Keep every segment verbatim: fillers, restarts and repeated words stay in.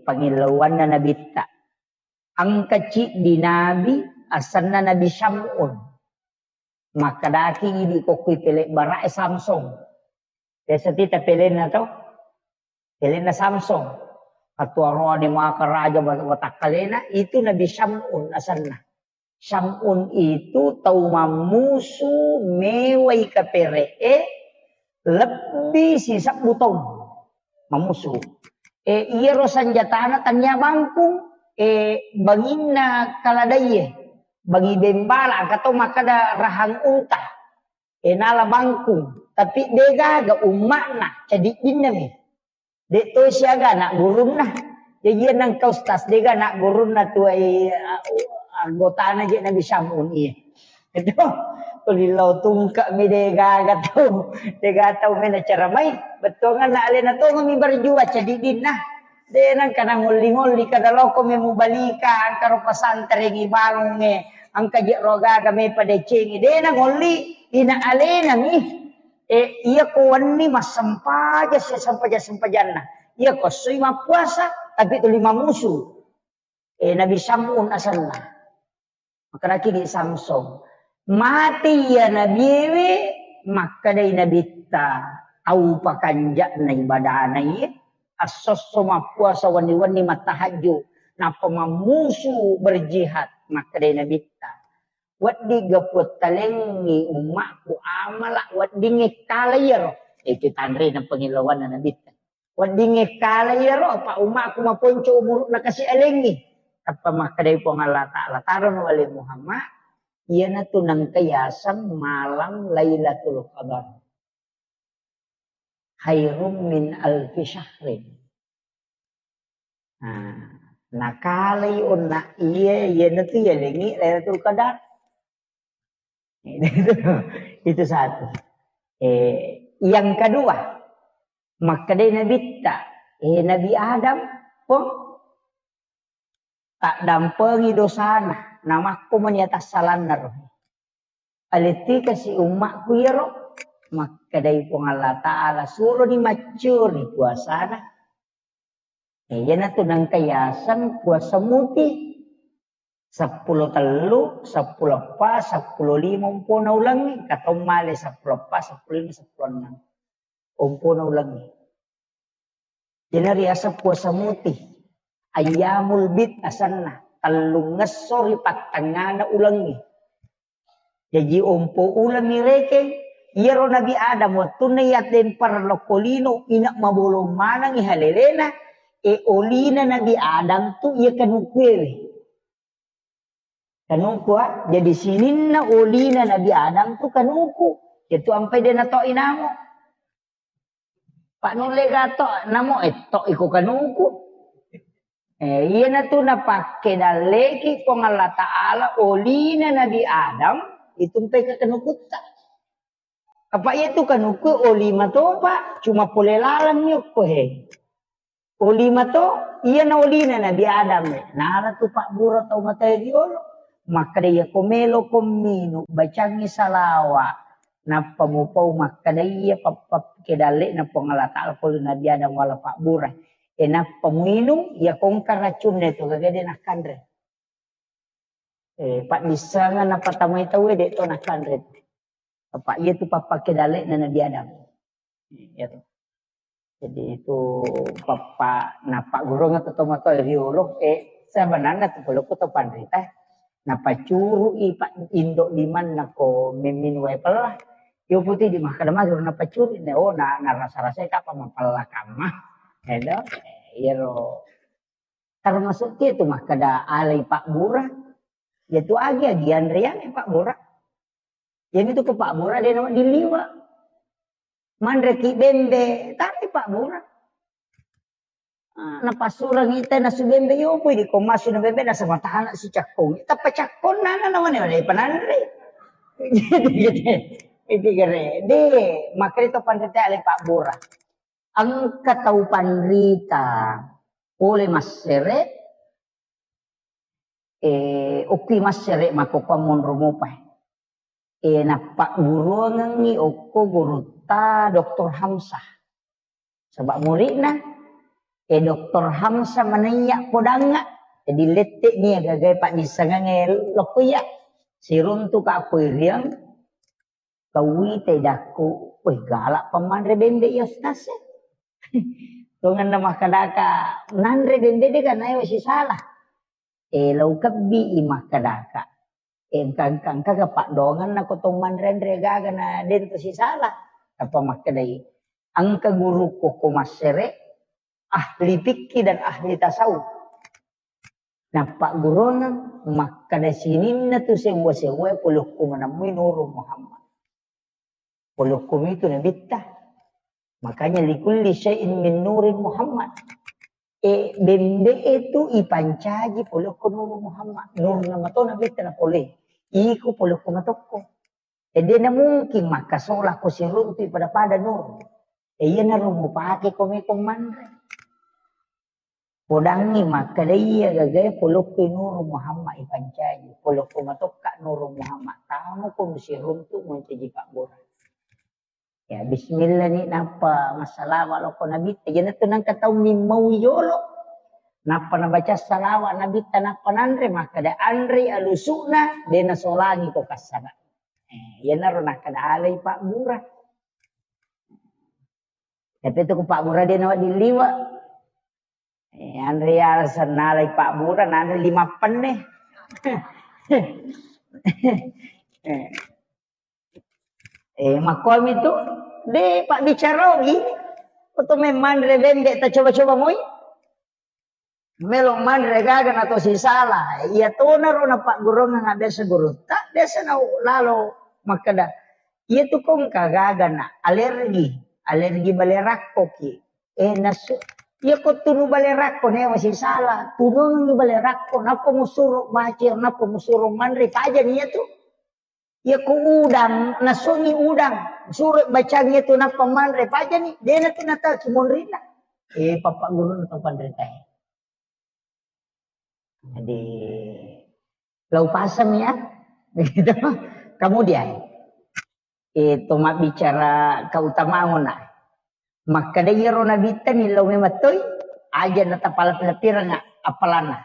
pangillauanna nabitta. Engka ciddi nabi, asenna Nabi Syam'un. Makkedaki idi kokkui pele' bara'e Samsung. Biasa tita pelenna to? Pelenna Samsung. Ketua rohani maka raja wa-, watakkalena, itu Nabi Syam'un asenna. Syam'un itu tau mammusu mewai kapere'e lebbi sisebbu taung mammusu. E, iyaro sanjatana tania bangkung, e, banginna kaladaiye, bangi bembala, engka to makkeda rahang unta. E, nala bangkung, tapi degaga umma'na, cadiddinna mi. De' to siaga anak gurunna. Jaji engka ustaz, de'ga anak gurunna tuai, a-, anggotana je Nabi Syam'un, iya. Itu, ulillau tungke mi de'gaga tau, de'gaga tau mena ceramai, bettuanna alena tongeng mi berjuang cadiddinna. De' nengka nangolli-ngolli kada loko me mubalika, engka ro pesantren ibangungnge, engka je ro gaga me padecengi. De' nangolli, ina alena mi. E, iya ko wenni massempajang, sesempajang-sempajanna. Iya ko essoi mappuasa, tapi tuli mammusu. E, Nabi Syam'un asenna. Makkedaki di Samsung. Mate iya nabiewe, makkedai nabitta, tau pakanja'na ibadana iye, assosso mappuasa wenni-wenni mattahajju, nappa mammusu berjihad, makkedai nabitta. Wedding ga puattalengngi ummakku amala weddingnge kala iyaro. Itu tanrena pengilawanna nabitta. Weddingnge kala iyaro, apa ummakku maponco umuru'na kasi alengngi. Tappa makkedai Puang Allah Ta'ala, tarona wale Muhammad, iyanatu nengka yaseng malam Lailatul Qadar. Khairum min alfi syahrin. Nah, nakalai onna iya, iyanatu yalengngi Lailatul Qadar. Itu satu. Eh, yang kedua, makkedai nabitta, eh, Nabi Adam, Pong, taddampengi dosana, namakko mani atassalanna ro. Alettika si ummakku iyaro, makkedai Puang Allah Ta'ala, suroni maccuri puasana. Eh, iyanatu nengka yaseng puasa muti. Seppulo tellu, seppulo eppa, seppulo lima umpona ulengngi, katong male seppulo eppa, seppulo lima, seppulo enneng. Umpona ulengngi. Jadi riaseng puasa muti. Ayyamul bid asenna, tellungngesso ri pattengngana ulengngi. Jaji ompo uleng mi rekeng, iyaro Nabi Adam wettunna yaddempareng lokko lino, ina mabolong manengngi halelena, e olina Nabi Adam tu iya kanukuewe. Kanuku, ah. Jadi sininna olina Nabi Adam tu kanuku. Iyatu ampai de natoi namo. Pak nulle gato namo etto iko kanuku. Eh, iyanatu napakke dalleki Puang Allah Ta'ala olina Nabi Adam itu mpai ke kanukutta. Apa iyatu kanuku oli matopa, cuma pole laleng yokko he. Oli mato, iyana olina Nabi Adam e. Nala tu pabbura tau matae riolo. Makkeda iyako melo ko minu, bacangi salawa. Nappa mupau makkeda iya pappakke dallekna Puang Allah Ta'ala pole Nabi Adam wala pabbura. E nappa muinung, iyako engka racunna itu gagede nakkanre. Eh, paddissengeng napatamai tauwe, de to nakanre. Apa iya tu pappakke dallekna Nabi Adam. Iya tu. Jadi itu pappa napaggurung atau tomatoa riolo, eh, sebenarnya tu kalau ku tau panrita, napacurui pak indo limanna ko memmin wae pella. Yo putih di mahkamah guru napacuri ne, oh, na, narasa-rasai kapa mapella kamma. Edo, eh, iyaro Termasuk ki tu makkeda alai pabbura. Iyatu agi-agi anreang e pabbura. Jadi tu ko pabbura de nawa diliwa. Manre ki bembe, tapi pabbura. Ah, napassurang ita nasu bembe yo pui di komasu na bembe nasaba tana si cakkong. Tappa cakkong nana nawa ne pananre. Jadi gede. Itu gere. De, makanya tu panrita alai pabbura. Engka tau panrita pole massere, eh, okki massere makkokkoang monro mopa. Eh, nappagguruangengngi okko gurutta Doktor Hamsah. Sebab muridna, E, doktor Hamsa manaiya podangnga. Jadi lette ni gagai paddissengengnge lokko iya. Siruntu ka poiriang, kawita idakku, weh, galak pamanre bembe iya, Ustaz, e. Tongenna makkedaka, nanre bembe de kan ayo sisala. E, lau kebbi i makkedaka. E, engka, engka, engka ga paddoangenna ko to manre-anre gaga na den to sisala. Apa makkedai, engka gurukku ko massere, ahli fikih dan ahli tasawuf. Nappagguruangeng, makkeda sininna tu sewwa-sewwae polokku manammui Nurul Muhammad. Polokku mitu nabitta. Makanya likulli syai'in min nurin Muhammad. E, bembe e tu ipancaji polokku Nurul Muhammad. Nurna mato nabitta na pole. Iko polokku matokko. E, de na mungkin makkasola ko siruntu pada-pada nur. E, iyanaro mupake ko meko manre. Podangngi makkeda iya gagae polokku Nurul Muhammad ipancaji. Polokku matokka Nurul Muhammad. Tamo ko musiruntu muncaji pabbura. Ya, bismillah ni nappa massalawa lokko nabitta. Jana tu nangka tau mimmau yolo. Nappa nabaca salawa nabitta nappa nanre makkeda anre alusukna de nasolangi ko kassana. E, iyanaro nakkeda alai pabbura. Tapi tu ku pabbura de nawedding liwe. E, anre ya sennalai pabbura nanre lima penne. E. E, makkuami tu de pabbicara ogi. Ko to memmanre bembe ta coba-coba moi. Melo manre gaga na to sisala. Iya tonaro napaggurungeng biasa gurutta, biasa na lalo makkeda, iya tu ko engka gaga na alergi, alergi bale rakko ki. E, nasu, iya ko tunu bale rakko ne masisala. Tunungi bale rakko, nappa musuro baca, nappa musuro manre, pajani iya tu. Iya ko udang, nasungi udang, suro bacangi tu nappa manre, pajani, dena tu nata sumonrina. E, papa guru na to panrita e. Jadi, lau pasang ya. Begitu. Kemudian, itu mabbicara keutamaan. Makkeda iyaro nabitta ni lau memang toi, aja na tapala pira-pira nga apalana.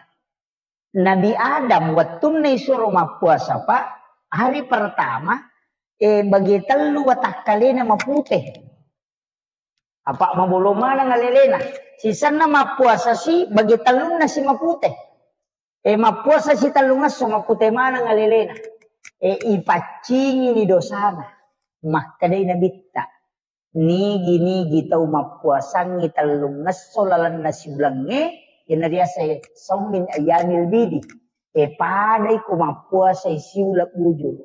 Nabi Adam wettunna isuro mappuasa, Pak, hari pertama, eh, bagi tellu watakkalena mapute. Apa mabolo maneng alelena. Sisenna mappuasa si, bagi tellunna si mapute. Eh, mappuasa si tellungesso mapute maneng alelena. Eh, ipaccingi ni dosana. Makkedai nabitta. Nigi-nigi tau mappuasangngi tellungngesso lalenna siulengnge, iyanariaseng saum min ayyamil bidi. E, padai ko mappuasai siuleng bujur.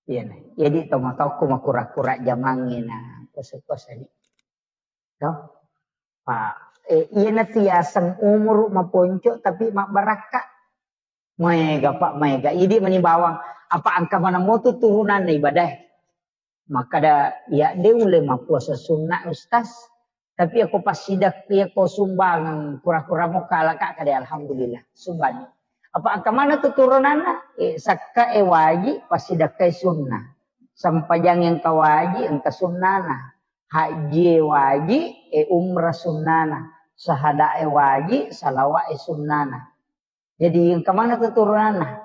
Iyana. Jadi tomatoakku makura-kura jamangnge na kosa-kosa ni. To? Pa, eh, iyana tu yaseng umuru maponco tapi mabbarakka. Maega, Pak, maega. Idi mani bawang, apa engka maneng motu turunanna ibadae. Makkeda, iya de ulle mappuasa sunna, Ustaz. Tapi ako passidek-, ako sumbangeng kura-kura mo kalaka kade, alhamdulillah, sumbani. Apa engka maneng tu turunanna? Eh, sakka e waji, passidekka e sunna. Sempajang engka waji, engka sunnana. Haji e waji, eh, umrah sunnana. Sahada e waji, salawa e sunnana. Jadi engka maneng tu turunanna?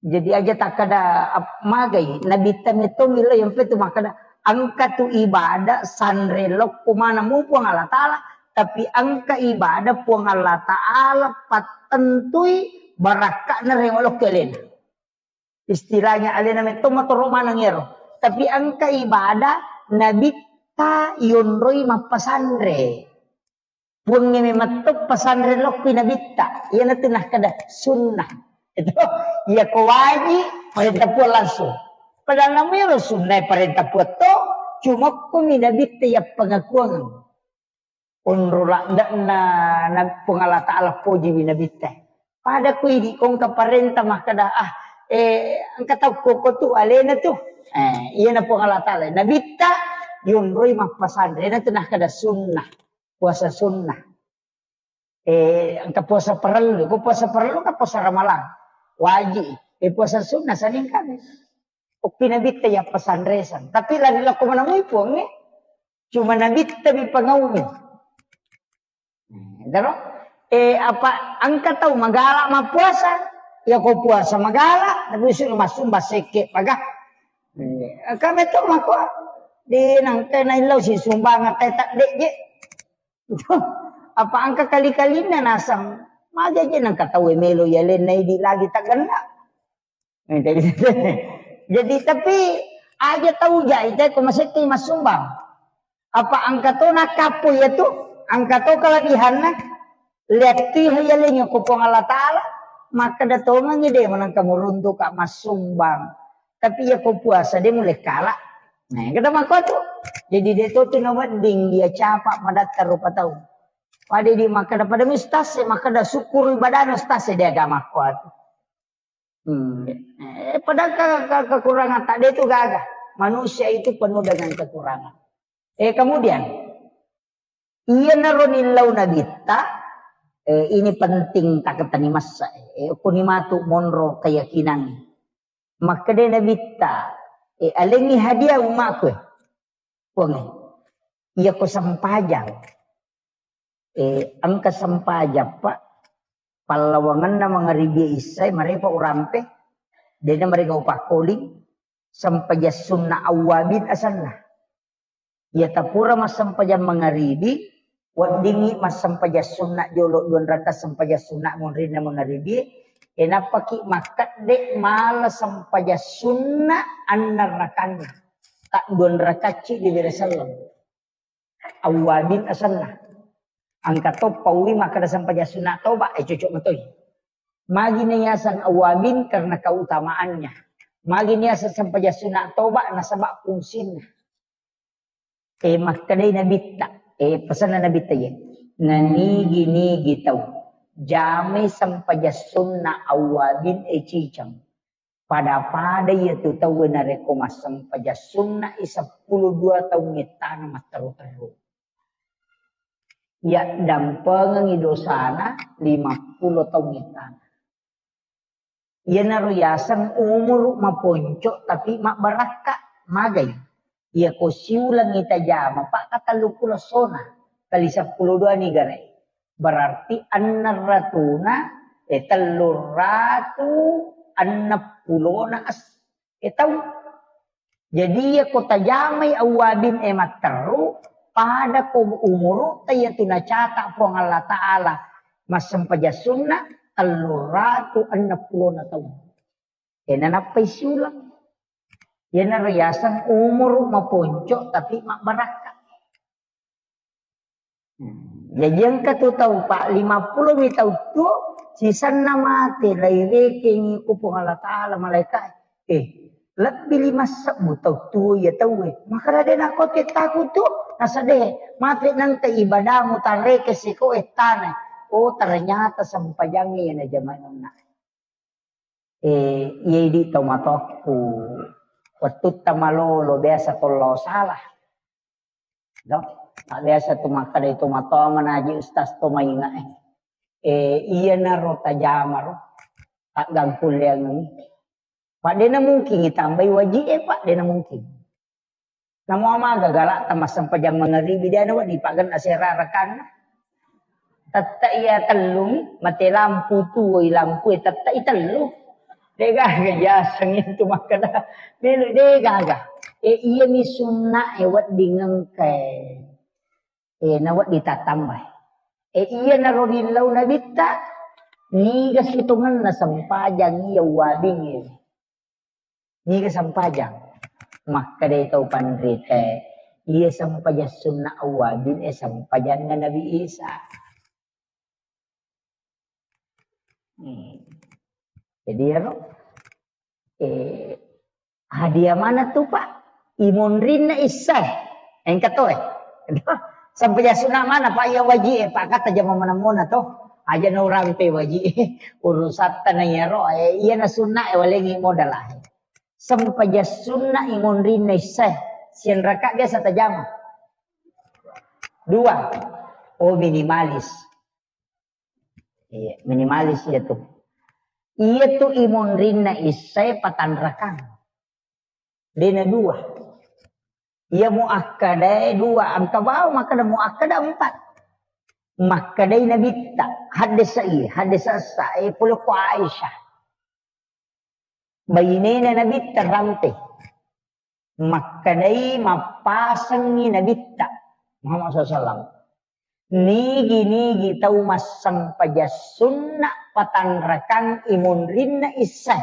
Jadi aja takkada ap-, magai, nabitta metto millau yang petu makkada, engka tu ibadah sanre lokko maneng mu Puang Allah Ta'ala, tapi engka ibadah Puang Allah Ta'ala pattentui barakka'na rewalokko alena. Istilahnya alena metto motoro maneng ero. Tapi engka ibadah nabitta yonroi mappasanre. Puangnge memetto pasanre lokki nabitta. Iyanatu nakkeda sunnah. Itu, iya ko waji, parenta Puang langsung. Padahal namero sunnah parenta Puang to, cuma ko mi nabitta iya pengakuan. Onro ladde'na na-, Puang Allah Ta'ala poji mi nabitta. Pada ko idi ko engka parenta makkeda, ah, eh, engka tau koko tu alena tu. Eh, iyana Puang Allah Ta'ala. Nabitta, yonroi mappasanre, iyanatu nakkeda sunnah. Puasa sunnah. Eh, engka puasa parellu, ko puasa parellu kan puasa ramalang. Wajib. Eh, puasa sunnah Senin Kamis. Okki nabitta iya pasanresang. Tapi lari lokko manamui Puang, eh. Cuma nabitta mi pangaumi. Daro? Eh, apa engka tau magala mappuasa? Ya ko puasa magala, tapi suruh massumbang sekke paga. Eh, kami tu mako di nang kena illau si sumbang atai tak dek je. Apa engka kali-kalinna nasang maja je nang katau melo ya lenna idi lagi tak kena. Eh, jadi, jadi tapi aja tau ja ite ko masetti massumbang. Apa engka to nakappo ya tu, engka to kelebihanna. Lihat tu ya lenyo ko Puang Allah Taala, maka da tongengi de menang kamu runtuk kak massumbang. Tapi ya ko puasa de mulai kalah. Nah, kita mako tu. Jadi de to tu nawedding dia capa madatta rupa tau. Pada di maka da pada mistas maka da syukur ibadah mistas dia agama kuat. Hmm. Eh, padahal ke, ke, kekurangan tak ada itu gaga. Manusia itu penuh dengan kekurangan. Eh, kemudian, iya naro nillau nabitta, eh, ini penting taketani massa. Eh, kuni matu monro keyakinan. Makkeda nabitta, eh, alengi hadiah umakku. Puang, iya ko sempajang. Eh, engka sempajang, Pak. Pallawangenna mangaribi isai, marepa urampe. Dena mereka upakkoling. Sempajang sunna awwabin asanna. Iya tapura massempajang mangaribi, weddingngi massempajang sunna jolo dua raka sempajang sunna monrinna mangaribi, e nappaki makkedde mala sempajang sunna annang rakanna. Tak dua rakacci di bere selleng. Awwabin asenna. Engka to paui makkeda sempajang sunna toba, eh, cocok metoi. Magi niaseng awwabin karena keutamaannya. Magi niaseng sempajang sunna toba nasaba fungsinna. Eh, makkedai nabitta, eh, pesanna nabitta ye. Nanigi-nigi tau jamai sempajang sunna awwabin, eh, ciceng. Pada-pada iyatu tauwe narekko massempajang sunna'i seppulo dua taung ettana matteru-teru. Yaddampengengngi dosana lima pulo taung ettana. Iyanaro yaseng umuru maponco tapi mabbarakka, magai. Iyako siulengngi tajama, pakka telluppulo essona, kali seppulo dua ni gare. Berarti enneng ratuna, eh, tellung ratu enneng pulona es-, eh, taung. Jadi, iyako tajamai awwabin e matteru, pada ko umurutta iyatu nacata Puang Allah Ta'ala massempajang sunna, tellung ratu enneng pulona taung. E, nanappai siuleng. Iyanaro yaseng umuru maponco tapi mabbarakka. Hmm. Jaji engka tu tau, Pak, lima pulo mi tau tuo, sisenna mate, lairekengngi ku Puang Allah Ta'ala, malaika, eh, lebbi lima sebbu tau tuo iya tauwe. Makkeda de nakko tettaku tu, nasade, mate nengka ibadamu tareke siko ettana. Oh, ternyata sempajangnge iya najamai nonna. Eh, iya idi tomatoakku, wettutta malolo biasa tollao salah. No? Biasa tu makkeda tomatoa manaji ustaz to mainga, eh. Eh, iyanaro tajamaro, taggangkulleangengngi. Pak, dena mungkin itambai waji e, Pak, dena mungkin. Namo maga galak ta massempajang mangaribi, de nawedding paggenna sera rakanna. Tette iya tellumi, mate lampu, tuoi lampu e, tette i tellu. De gaga jaseng itu makkeda. Melo de gaga. E, iyami sunna e wedding engka e. E, nawedding tatambai. E, iyanaro rillau nabitta, niga sitongenna sempajang iya uwabing e. Niga sempajang? Makkedai tau panrita, iya sempajang sunna awwabin, eh, sempajanna Nabi Isa. Hmm. Jadi, iyaro, eh, hadiah mana tu, Pak? Imonrinna issae. Engka to, eh. Sempajang sunna mana, Pak? Iya waji, eh, Pak, kata jama mana mona to. Aja no rampe waji. Urusatta na iyaro, eh, iya na sunna, eh, walengi modal, eh. Sempajang sunna imonrinna issae. Sianraka biasa tajama. Dua. Oh, minimalis. Iya, minimalis iya tu. Iya tu imonrinna issae patanrakang. Dena dua. Iya muakkadae dua, engka bawang makkada muakkada empat. Makkedai Nabitta, haddesa iya, haddesa essa, eh, pole ko Aisyah. Bainena Nabitta rampe. Makkedai mappasengngi Nabitta Muhammad sallallahu alaihi wasallam. Nigi-nigi tau massempajang sunna patanrakang imunrinna issae.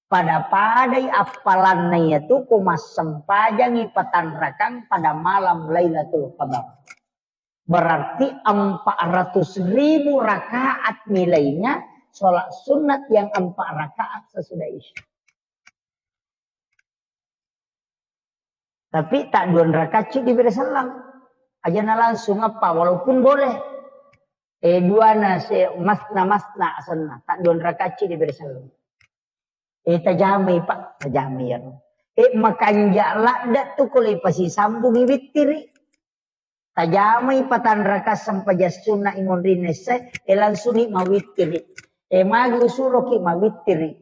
Pada-padai appalanna iyatu ko massempajangi patanrakang pada malam Lailatul Qadar. Berarti empat ratus ribu rakaat nilainya sholat sunat yang empat rakaat sesudah Isya. Tapi tak dua rakaat ci diberi salam. Aja na langsung apa, walaupun boleh. Eh, dua na se masna masna asanna, tak dua rakaat ci diberi salam. Eh, tajamai, Pak, tajamai ya. Eh, makanja ladda tu kalau pasi sambungi wittiri. Tajamai patanraka sempajang sunna imunrinna issai, e langsuni mawittiri. E magi usuroki mawittiri.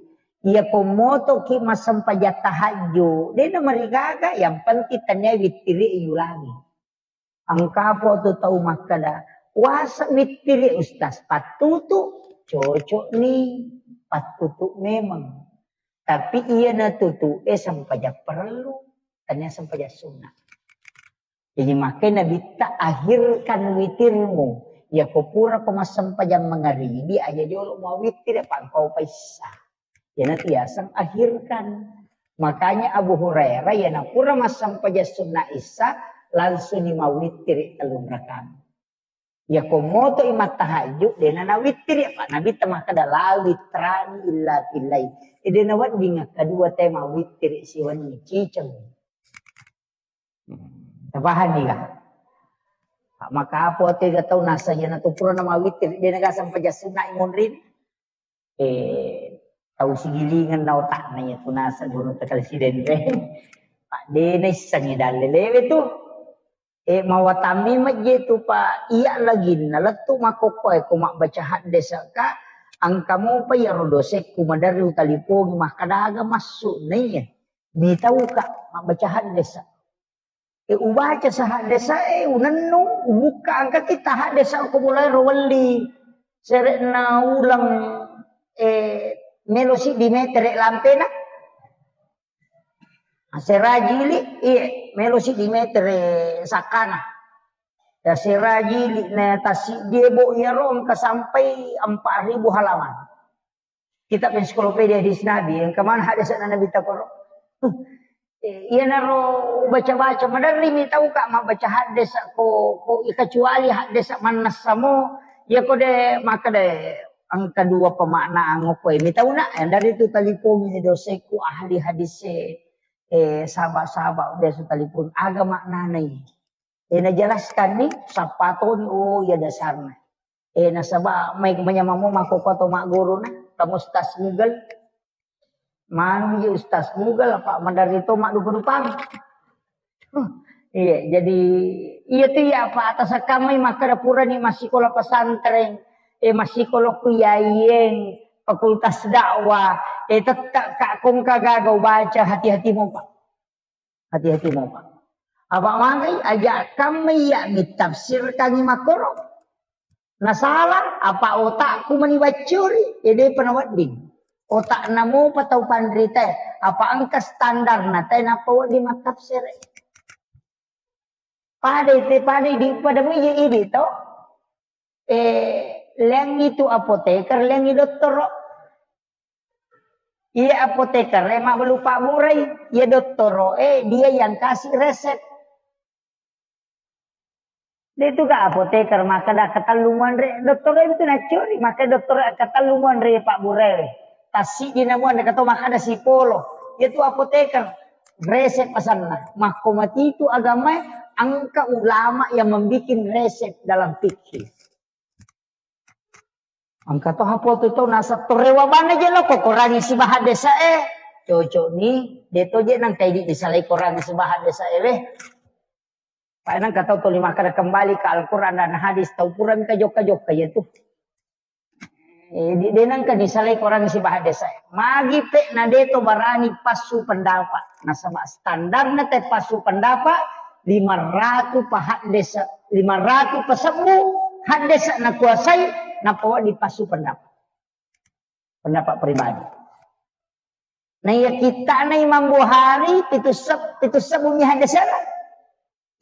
Iya ko motoki massempajang tahajju, de na marigaga, yang penting tania wittiri yulangi. Engka po tu tau makkada, wasa wittiri Ustaz, pattutu, cocok ni, pattutu memang. Tapi iya na tutu e sempajang parellu, tania sempajang sunna. Jadi makanya Nabitta, "Akhirkan witirmu." Ya ko pura ko massempajang mangaribi, aja jolo mawitir, apa engkau paissa. Ya nanti yaseng akhirkan. Makanya Abu Hurairah ya na pura massempajang sunna Isya, langsung ni mawitir telung rakaat. Ya ko moto i mattahajju, de na nawittiri, apa Nabitta makkada, "La witrani illa fillail." E de na wedding kedua te mawittiri siwenni, ciceng. Tapahang ni ga? Maka apa tega tau nasa iya na tu pura na mawittiri, de na ga sempajang sunna imunrin. Eh, tau sigilingan na otakna iya tu nasa guru tegal sidente. Pak de na issengi dalle lewe tu. Eh, mawatammi majje tu, Pak, iya laginna lettu makkokkoe ko mabbaca haddesa ka, engka mopa iyaro dosekku maderri utalipongi makkadaga massu na iya. Mitauka mabbaca haddesa. E, ubaca sa haddesa e, unennu, ubukka engka kita haddesa ko mulai ro welli. Sere'na uleng, e, melo siddi metere lampena. Asera jili, iye, melo siddi metere sakana. Asera jili na tasiddi bo iyaro engka sampai empat ribu halaman. Kitab ensiklopedia hadis Nabi, engka maneng haddesana Nabi takoro. Eh, iyanaro ubaca-baca, maderri mitauka mabbaca haddesa ko, ko, kecuali haddesa mannessamo, iya ko de makkada engka dua pemaknaan okkoe mitauna, eh, dari tu talipongi dosekku ahli hadis, eh, sahabat-sahabat biasa talipong, aga maknanai. Eh, najelaskan ni, sappa toni, oh, iya dasarna. Eh, nasaba mai manyamamo makkokko to magguruna, kamu Ustaz Google. Manu je Ustaz Google, apa maderri to maddupa-dupang. Huh, iya, jadi iya tu iya apa atas kamai makkada purani massikola pesantren, eh, massikola kuyaiyeng, fakultas dakwah, eh, tetta ka kongka gaga ubaca, hati-hati mopa. Hati-hati mopa. Apa magai aja kamai iya mitafsirkangi makkoro. Nasala, apa otakku mani baccuri, ya depa nawedding. Otakna mopa tau panrita, apa engka standarna, tae nappa wedding mattafsir. Pada te, pada di, pada mu iya idi to. Eh, leangi tu apoteker, leangi dottoro. Iya apoteker, eh, mabbalu pabburai, iya dottoro, eh, dia yang kasih resep. De tu ga apoteker makkada katellu muanre, dottoro itu nacuri, maka dottoro katellu muanre pabburai. Tassiddi na muanre kato makkada sipolo. Iya tu apoteker, resep asanna. Makko mati tu agamae, engka ulama yang membikin resep dalam fikih. Engka to hapo tu tau nasa torrewa bana je lo ko korangi sibahan desa e. Cocok ni, de to je nang kaidi disalai korangi sibahan desa e weh. Pak nang katau tuli makkada kembali ke Al-Quran dan hadis, tau pura mika jokka-jokka ya tu. Eh, di, de nengka disalai korang sibawa haddesa. Magi pe na de to barani passu pendapat. Nasaba standarna te passu pendapat, lima ratu pa haddesa, lima ratu pasebbu haddesa nakuasai, nappa wedding passu pendapat. Pendapat pribadi. Na iya kittana Imam Bukhari, pitu seb-, pitu sebbu mi haddesana.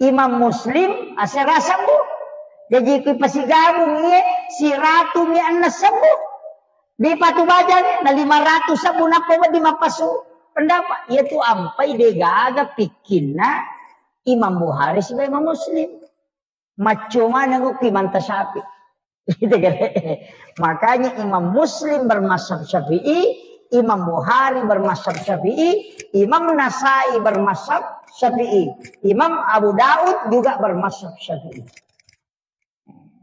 Imam Muslim, asera sebbu. Jaji kui pasigabung iye, siratu mi enneng sebbu. Di patu bajang, na lima ratu sebbu nappa wedding mappasu pendapat. Iya tu ampai de gaga pikkinna Imam Bukhari sibawa Imam Muslim. Macco maneng ku Imam Tasyafi. Makanya Imam Muslim bermazhab Syafi'i, Imam Bukhari bermazhab Syafi'i, Imam Nasai bermazhab Syafi'i, Imam Abu Daud juga bermazhab Syafi'i.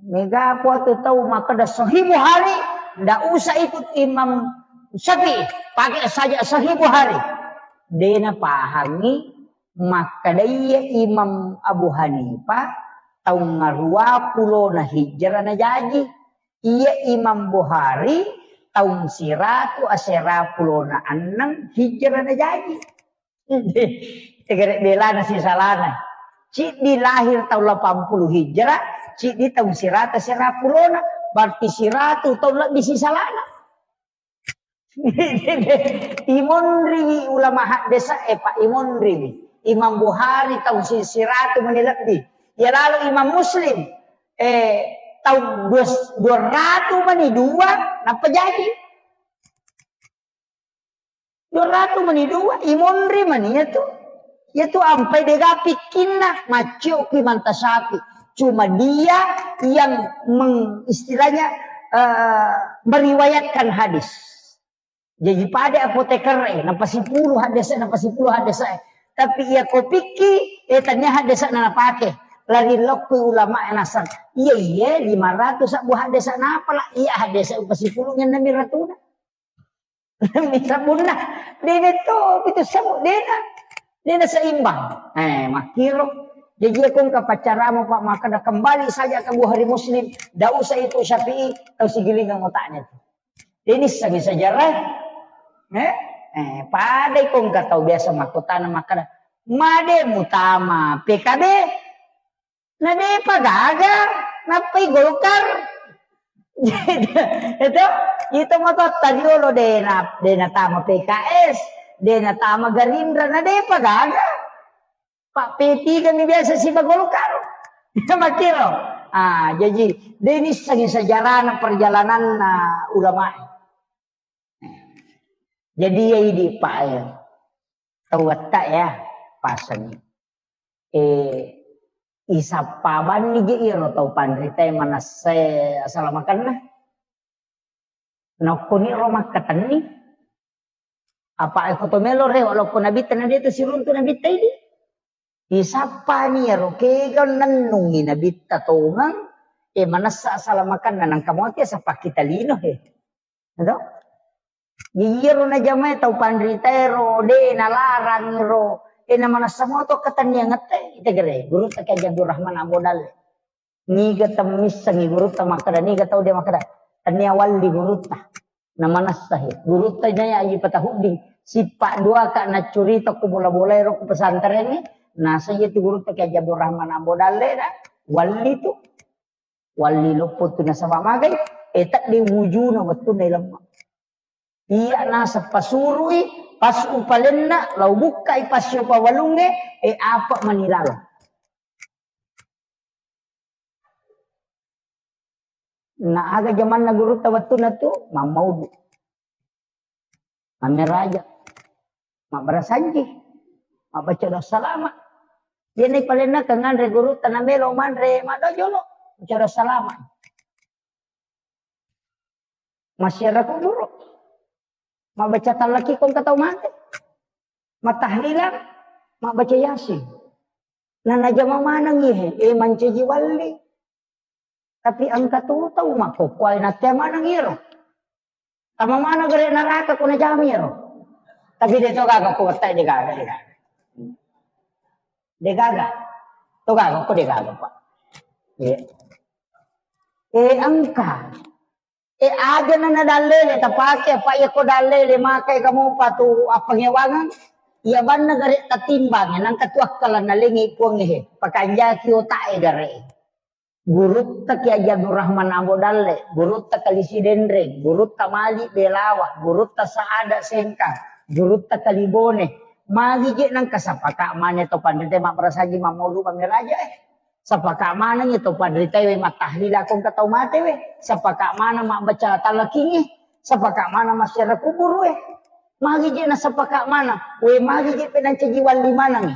Mega apa tu tau makkeda Sahih Bukhari, ndak usah ikut Imam Syafi'i, pakai saja Sahih Bukhari. Dena pahami makkeda iya Imam Abu Hanifah taung ngarua pulona hijrah na jaji. Iya Imam Bukhari taung siratu asera pulona enneng hijrah na jaji. Tegere belana sisalana. Ciddi lahir taung lapan puluh hijrah, ciddi taung siratu asera pulona. Berarti siratu taung lebbi sisalana. Imonriwi ulama haddesa e, Pak, imonriwi. Imam Bukhari taung si-, siratu mani lebbi. Ya lalu Imam Muslim, eh, taung dua, dua ratu mani dua, nappa jaji. Dua ratu mani dua, imonri mani ya tu. Ya tu ampai dega pikkinna, maccio ki mantasapi. Cuma dia yang meng-, istilahnya, eh, meriwayatkan hadis. Jaji pada apoteker e, napasipulu haddesa, napasipulu haddesa e. Tapi iya kopikki, eh, tania haddesa na napake. Lari lokku ulama e nasar. Iya, iya, lima ratu sabbu haddesa napala. Iya, haddesa upasipulu nyanna miratuna. Misabbunna. Dena to, itu sabbu, dena. Dena seimbang. Eh, makkiro. Jaji aku engka paccaramu, Pak, makkeda kembali saja ke Bukhari Muslim. Ndak usah itu Syafi'i, tau sigilingan otaknya itu. Denissengngi sejarah. Eh? Eh, pada iko engka tau biasa makkutana makkeda, "Made mutama P K B?" Na depa gaga, nappai Golkar. Itu, itu matotta diolo dena, dena tama P K S, dena tama Gerindra, na depa gaga. Pak P tiga mi biasa siba Golkar. Makkiro. Ah, jaji, de nissengi sejarahna perjalananna ulama. Jadi, ya, idi, Pak, ya. Tau wetta, ya, pasengi. Eh, isappa banni je iyaro tau panrita manesse asala makanna. Nokkoni ro makkatenni. Apa eko to melo rewa lokko nabitta na de to siruntu nabitta idi. Isappani iyaro kega nennungi nabitta tongeng, e manessa asala makanna nangka moti asappa kita lino he. Edo? Iyaro najamae tau panritaero, de nalarang ro, e namanessa moto katenniangette, itegere, gurutta Kiai Haji Abdurrahman Ambo Dalle. Niga temmissengi gurutta makkeda, niga tau de makkeda, tennia walli gurutta. Namanessa he. Gurutta naya Aji Patahuddin. Sippa duaka naccurita ko bola-bolae ro ko pesantrengnge. Nasa iya tu gurutta Kiai Haji Abdurrahman Ambo Dalle da. Walli tu. Walli loppo tu nasaba magai. E tedde wujuna wettunna ilemma. Iya naseng pasurui, pas upalenna, lau bukkai pas upawalungnge, e apa manilalo. Na aga jamanna gurutta wettunna tu, mammaudu. Mammeraja. Mabbarasanji. Mabbaca doa salama. Iyana palenna kanganre gurutta namelo manre maddo jolo. Baca doa salama. Masyarakat kuburo. Mabbaca tallaki ko engka tau mate. Matahlilan, mabbaca Yasin. Na najama maneng ihe, e mancaji walli. Tapi engka tu tau makkokkoe nakke maneng iyaro. Tama maneng gare neraka ko najama iyaro. Tapi de to gaga ko wettai de gaga, de gaga. De gaga. To gaga ko de gaga, Pak. Iya. E engka. E, aja na nadallele tapake, apa iya ko dallele makai kamu patu appangewangeng. Iya banna gare tatimbang, nangka tu akkalanna lengi puang he. Pakanjaki otak e gare. Gurutta Ki Haji Abdurrahman Ambo Dalle, gurutta Kalisi Denreng, gurutta Malik Belawa, gurutta Saada Sengkang, gurutta Kalibone. Magi je nangka sapaka mane to panrite mabbarasaji mammodu mamiraja e. Sapaka maneng to panrite we mattahlila ko engka tau mate we. Sapaka maneng mabbaca talakinge. Sapaka maneng massiara kuburu e. Magi je na sapaka maneng. We magi je penancaji walli maneng.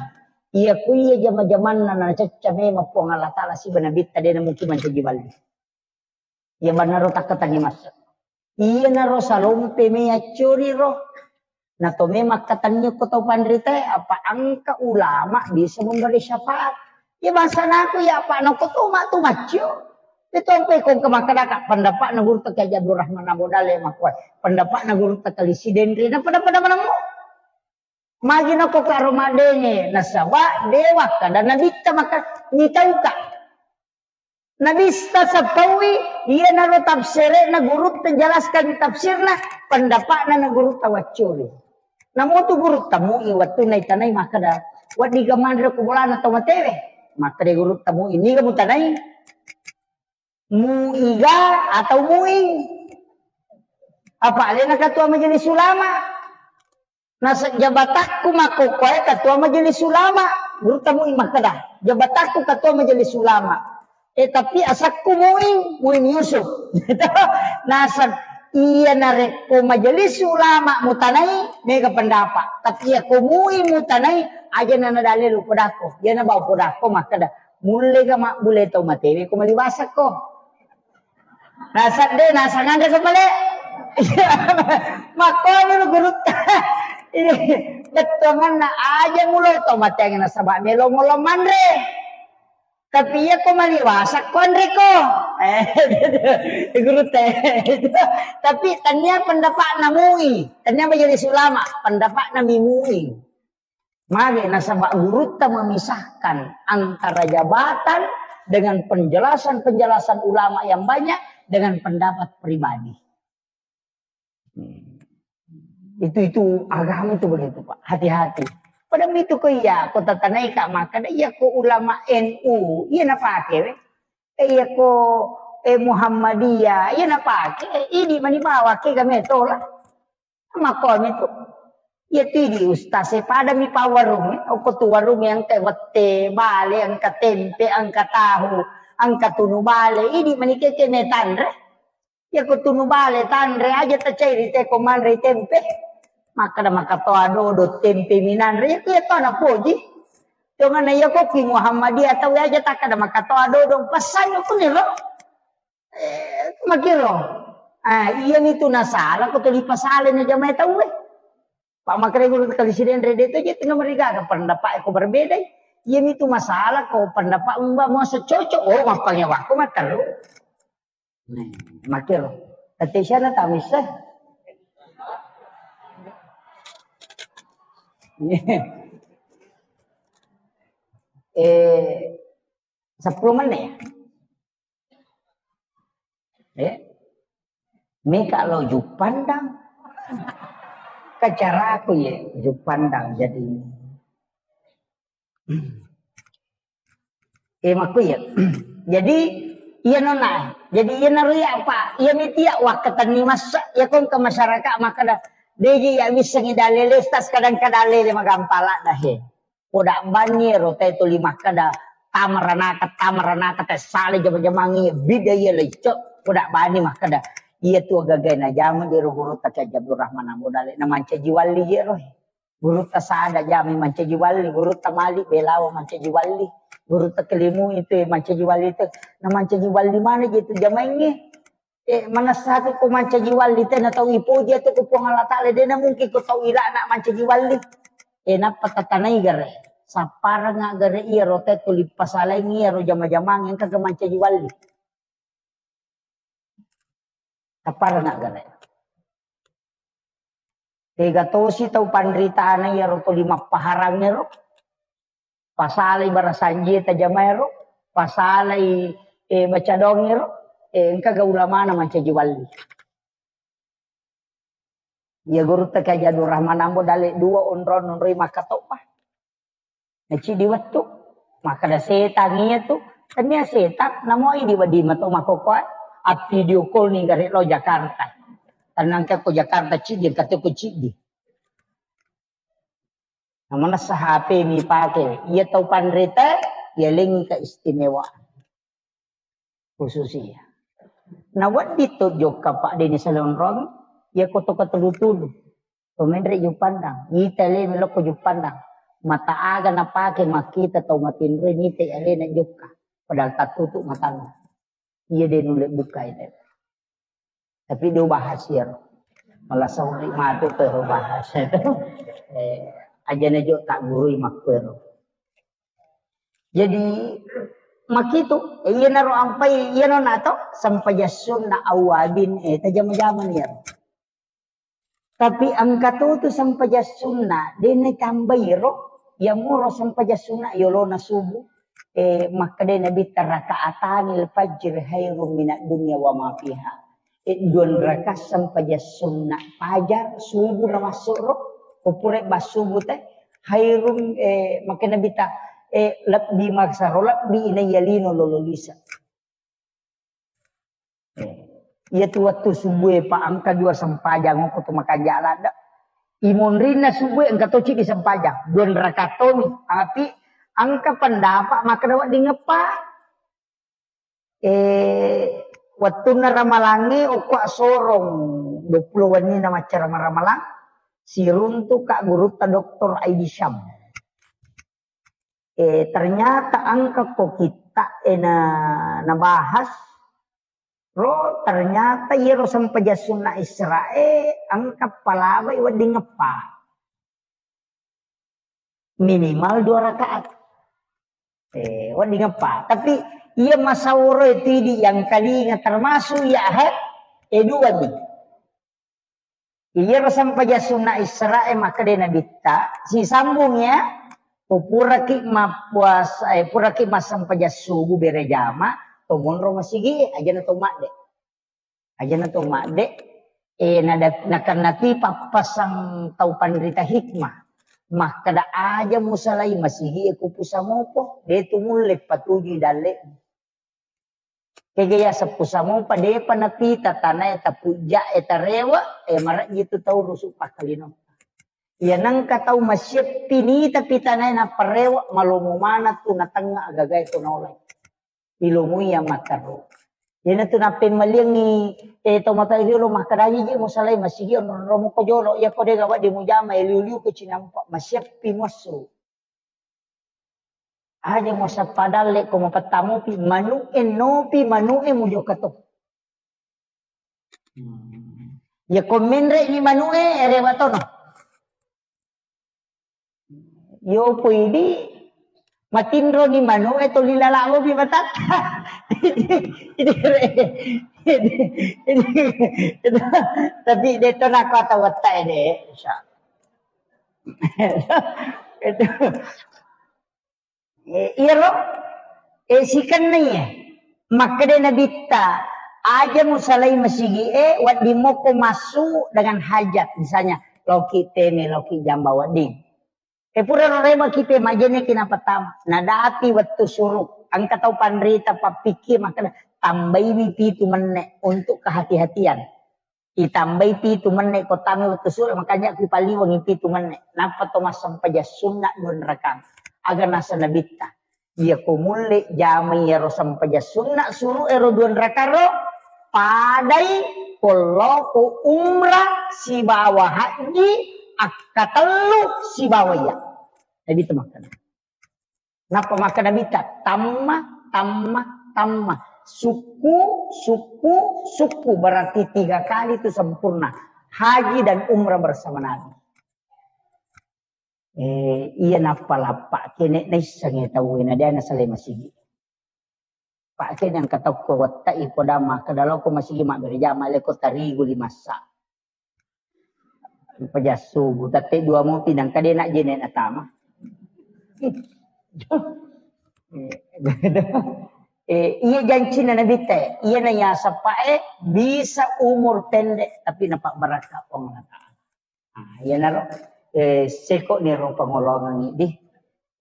Iya ku iya jama-jamanna nacacca memang Puang Allah Ta'ala siba Nabitta de na mungkin mancaji walli. Iya bannaro takkatanni massa. Iyanaro salompe me accuriro. Na to me makkatanni ko tau panritae, apa engka ulama bisa memberi syafaat. Iya bangsanaku ya apa nako to ma tu maccio. Itu engka ko engka makkedaka pendapatna gurutta Ki Haji Abdurrahman Abu Dale makkuae. Pendapatna gurutta Kalisi Denre. Na pada-pada manammu. Magi nako karo madenge nasaba dewa kada nabitta maka nitauka. Nabista sappaui, iyanaro tafsire'na gurutta jelaskan tafsirna, pendapatna na gurutta waccuri. Namutu gurutta mui wettunna itanai makkeda, wedding ga manre ko bolana tau matewe? Makkeda gurutta mui, niga mutanai? Muiga atau muing? Apa alena ketua majelis ulama? Naseng jabatakku makkokkoe ketua majelis ulama, gurutta mui makkeda, jabatakku ketua majelis ulama. Eh, tapi asakku Muin, Muin Yusuf. Naseng, iya narekko majelis ulama mutanai, mega pendapat. Tapi iya ko Muin mutanai, aja nana dalil podakko. Iya na bau podakko makkeda, mulle ga mabbule tau matewe ko maliwasakko. Naseng de, naseng anre ko pale. Makkomi lu gurutta. Ini bettuanganna aja mulo to mateng nasaba melo mulo manre. Tapi iya ko maliwasa ko anre ko. Eh, gurutta. Tapi tania pendapatna mui, tania majelis ulama, pendapatna mi mui. Mage nasaba gurutta memisahkan antara jabatan dengan penjelasan-penjelasan ulama yang banyak dengan pendapat pribadi. Hmm. Itu, itu agama itu begitu, Pak. Hati-hati. Pada itu ko iya, ko tatanai ka makkeda iya ko ulama N U, iya napake we. Eh, iya ko, eh, Muhammadiyah, iya napake. Eh, idi mani bawa ke game tola. Makkomi tu. Iya tu idi ustaz e, padami pa warung e. Okko tu warung e engka wette, bale, engka tempe, engka tahu, engka tunu bale. Idi manike ke metanre. Iya ko tunu bale tanre aja tacairi te ko manre tempe. Makkeda makkatoa dodo tempe minanre. Iya tu iya to napoji. Cuman iya ko ki Muhammadiyah tau aja takkeda makkatoa dodo. Pesan kuniro. Eh, makiro. Ah, iya nitu nasala ko tuli pasale na jamae tau e. Pak makere guru kali siden rede tu je tengah meriga ke pendapat ko berbeda. Iya nitu masalah ko pendapat mbak mau secocok. Oh, mappangewako matteru. Nih, makiro. Tete siana tamis eh. Eh, sepuluh menit ya? Eh? Meka lo Juppandang. Kacaraku ye Juppandang jadi. Eh, makku ya. Jadi iya nona. Jadi iya naru ya apa? Iya mitia wakkatanni massa ya kong ke masyarakat maka dah. Deji ya bisa ngidalele tas kadang kadalele magampala dah he. Poda banni ero te tuli makkeda tamaranaka, tamaranaka te sale jama-jamangi bida iya lecco. Poda banni makkeda iya tu agagai najama di ero guru ta Haji Abdul Rahman Abu Dale na mancaji walli je ero. Guru ta Sada jami mancaji walli, guru ta Malik Belawa mancaji walli, guru ta Kelimu itu mancaji walli itu na mancaji walli mana je tu jamaingi. Eh, manessaki ko mancaji walli tena tau ipoji atau ko Puang Allah Ta'ala, dena mungkin ko tau ilana mancaji walli. Eh, nappa tatanai gare. Sapparengnga gare iya rote tuli pasalaingi iya ro jama-jamang engka ke mancaji walli. Sapparengnga gare. Tega tosi tau panritana iya ro tuli mappaharang ero. Pasalai barasanjie tajamaero, pasalai, eh, bacadongero. Eh, engka ga ulamana mancaji wali. Iya gurutta Kiai Haji Abdul Rahman Ambo dalle dua onrong nonroi makkatobba. Naciddi wettu, makkeda setang iya tu, tania setang, namo idi wedding mato makkokkoe, a video call ni gare lo Jakarta. Tenang ke ko Jakarta ciddi, engka to ko ciddi. Namanessa H P mi pake, iya tau panrita, iya lengi keistimewaan. Khususiyah. Na wedding to jokka, Pak, deni salonrong, iya ko to katulu-tulu. To menre Juppandang, ita le melokko Juppandang. Mata aga napake makkita tau matinroe, nita alena jokka. Padahal tattutu matanna. Iya de nulle buka itu. Tapi dia bahas ya. Malah sauri matu ke bahas itu. Eh, aja nejo tak gurui makkero. Jadi, makitu, iyanaro ampai, iyano nato, sempajang sunna awwabin, eh, tajama-jama iyaro. Tapi engka to tu sempajang sunna, de natambai ro, iyamuro sempajang sunna yolona subuh, eh, makkeda Nabitta, "Raka'atanil fajri khairum minad dunya wa ma fiha." Eh, dua rakaat sempajang sunna fajar, subuh na masuk ro, ko pura ba subuh te, khairum, eh, makkeda Nabitta, eh, lebbi maksaro, lebbi inaiya lino lolo lise. Eh, iya tu wettu subuh e, Pak, engka dua sempajang ko tu makanja ladde. Imonrinna subuh e engka to ciddi sempajang, dua rakaat tomi, tapi engka pendapat makkeda wedding eppa. Eh, wettunna ramalangnge okko asorong, dua puluh wenni na macca ramalang, siruntu ka gurutta Doktor Aidi Syam. Eh, ternyata engka ko kitta e na, nabahas ro, ternyata iyaro sempajang sunna Israe engka palawai wedding eppa. Minimal dua rakaat. Eh, wedding eppa. Tapi iya masauro itu idi yang kalinga termasuk ya, he? Eh, dua ni. Iyaro sempajang sunna Israe makkeda Nabitta, sisambung ya, ko puraki mappuasa, eh, puraki massempajang subuh berejama, to monro masigi, ajana to madde. Ajana to madde, eh, nada-, nakanna ti pappasang tau panrita hikmah. Makkeda aja musalai masigi e ku pusamopo, de tu mulle patujui dalle. Kega ya seppu samopa, depa napita tanae tapujja e tarewe, e marejji tu tau rusu pakkalino. Iya nengka tau masieppi nita pitanae naparewe, malomo mana tu natengnga agagae to naolai. Ilomui yang matteru. Iyana tu nappemmaliangi, eh, to mata riolo makkeda aja je musalai masigi onro-onro muko jolo, iya ko dega waddi mujama, e liu-liu ko cinampa, masieppi muassu. Aja mo sappa dalle ko mapettamupi, manu'e nopi, manu'e mujokka to. Hmm. Ya ko menre'ni manu'e, erewa tono. Yo poidi, matinroni manu'e, toli lala'lopi matatta. Itu, itu, itu, tapi de to nako atau watta ede, insya Allah. Itu. Eh, iyaro, eh, sikenna iya. Makkeda Nabitta, aja musalai masigi e, wedding moko massu dengan hajat. Misalnya, loki teme, loki jamba wedding. Eh, pura rorema kipe majene kina pertama. Nadati wettu suruk. Engka tau panrita pappikir makkeda, tambaini pitu menne untuk kehati-hatian. Itambai pitu menne ko tame wettu sure, makanya ku paliwengi pitu menne. Nappa to massempajang sunna dua rakaat. Aga nasa Nabitta, iya ko mulle jamai iyaro sempajang sunna suru ero dua rakaat ro, padai ko lao ko umrah sibawa haji, akkatellu sibawa iya. Nabitta makkeda. Nappa makkeda Nabitta, tamma, tamma, tamma. Sukku, sukku, sukku. Berarti tiga kali itu sempurna. Haji dan umrah bersama Nabi. Eh, iya nappa lappa kene naissengnge tauwe na dia nasalai masigi. Pak kene engka tau ko wettai ko dama, kada lao ko masigi mabbere jama, le ko tarigu lima sa. Pajassubu, tette dua mopi, nangka de najjene natama. Eh, iya jancinna Nabitta, iya na iya sappae bisa umur pendek tapi napabbarakka Puang Allah Ta'ala. Ah, iyanaro, eh, seko niro pangolongengngi di.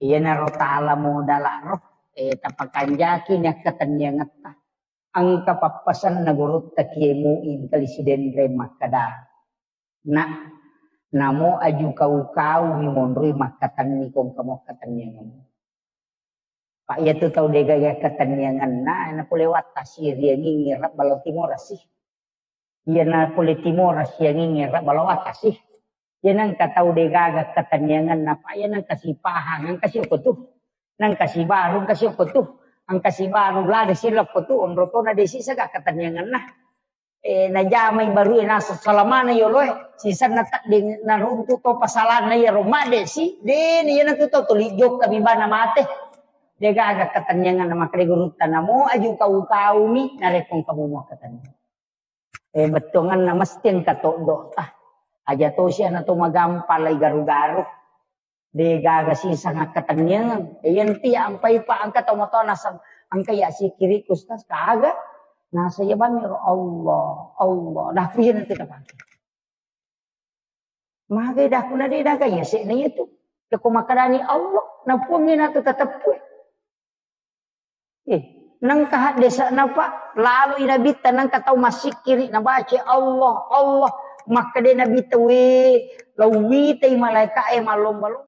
Iyanaro tala modala ro, eh, tapakanjaki ni akkatenniangetta. Engka pappasenna gurutta Kiai Muin kali Sidenreng makkeda, "Nak, namo aju kau-kau mi monroi makkatenni kongka mo akkatenniangeng." Pak, iyatu tau degaga akkatenniangenna, na pole wattasi riangi ngira balo timorasi. Iya na pole timorasi angi ngira balo wattasi. Iya nengka tau degaga akkatenniangenna, Pak, iya nengka sipahang, engka siokko tu. Nengka sibaru, engka siokko tu. Engka sibaru lada silokko tu, onro tona desi saga akkatenniangenna. Eh, najamai barue naseng salamana yoloe, sisenna tedding naruntu to pasalanna iyaro madde si, deni iyana tu to tuli jokka mi bana mate. Degaga akkatenniangenna makkeda gurutta, namo aju kau-kau mi narekko engka mumu akkatenniang. Eh, bettuangenna mesti engka toddo ta. Aja tosi ana to magampang lai garu-garu. Degaga siseng akkatenniangeng. Iyanti ampai pa engka tau matoa naseng, engka iya sikkiri Ustaz, kaga. Naseng iya bangiro Allah, Allah. Dah ku iyanati tapake. Magai dah ku na de daga iya sekna iyatu. Leko makkedani Allah, na puangngi natu tateppue. Eh, nengka haddese'na, Pak, laloi Nabitta, nengka tau massikkiri, nabaca Allah, Allah, makkeda Nabitta, "We, lauwitai malaeka'e mallomba-lomba."